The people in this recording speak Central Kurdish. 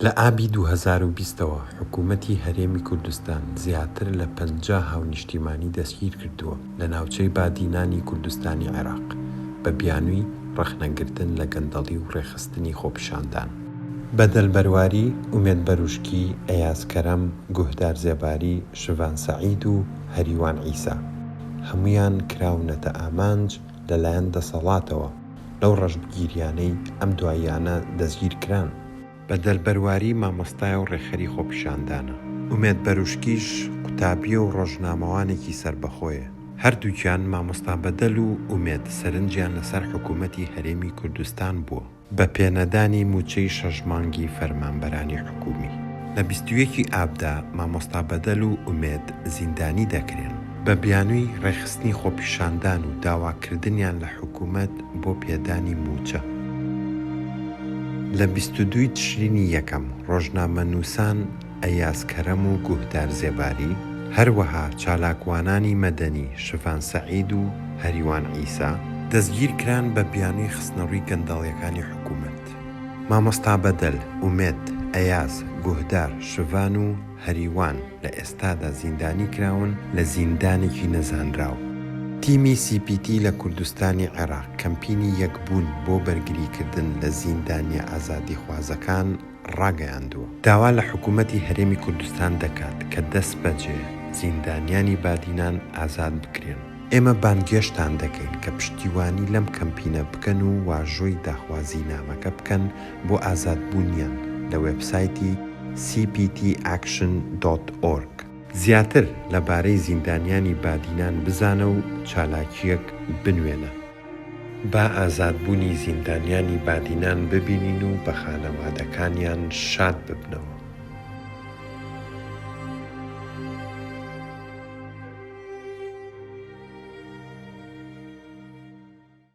لە ئابی 2020 ەوە حکوومەتی هەرێمی کوردستان زیاتر لە 50 هاونیشتیمانی دەستگیرکردووە لە ناوچەی بادینانی کوردستانی عێراق بە بیانووی ڕەخنەگرتن لە گەندەڵی و ڕێکخستنی خۆپیشاندان. بەدەل بەرواری، ئومێد بەروشکی، ئەیاز کەرەم، گوهدار زێباری، شڤان سەعید و هەریوان عیسا هەموویان کراونەتە ئامانج لەلایەن دەسەڵاتەوە لەو ڕەشبگیریانەی ئەم دواییانە دەستگیرکران. بەدەل بەرواری مامۆستایە و ڕێکخەری خۆپیشاندانە. ئومێد بەروشکیش قوتابییە و ڕۆژنامەوانێکی سەربەخۆیە. هەردووکیان مامۆستا بەدەل و ئومێد سەرنجیان لەسەر حکوومەتی هەرێمی کوردستان بووە. بە پێنەدانی مووچەی شەش مانگی فەرمانبەرانی حکوومی. لە 21 ی ئابدا مامۆستا بەدەل و ئومێد زیندانی دەکرێن. بە بیانووی ڕێکخستنی خۆپیشاندان و داواکردنیان لە حکوومەت بۆ پێدانی مووچە. لە 22 ی تشرینی یەکەم ڕۆژنامەنووسان ئەیاز کەرەم و گوهدار زێباری، هەروەها چالاکوانانی مەدەنی شڤان سەعید و هەریوان عیسا، دەستگیرکران بە بیانووی خستنەڕووی گەندەڵیەکانی حکوومەت. مامۆستا بەدەل، ئومێد، ئەیاز، گوهدار، شڤان و هەریوان لە ئێستادا زیندانی کراون لە زیندانێکی نەزانراو. تیمی سی پی تی لە کوردستانی عێراق کەمپینی یەکبوون بۆ بەرگریکردن لە زیندانیە ئازادیخوازەکان ڕاگەیاندووە. داوا لە حکوومەتی هەرێمی کوردستان دەکات کە دەستبەجێ زیندانیانی بادینان ئازاد بکرێن. ئێمە بانگێشتان دەکەین کە پشتیوانی لەم کەمپینە بکەن و واژۆی داخوازینامەکە بکەن بۆ ئازادبوونیان لە وێبسایتی cptaction dot org. زیاتر لەبارەی زیندانیانی بادینان بزانە و چالاکییەک بنوێنە. با ئازادبوونی زیندانیانی بادینان ببینین و بە خانەوادەکانیان شاد ببنەوە.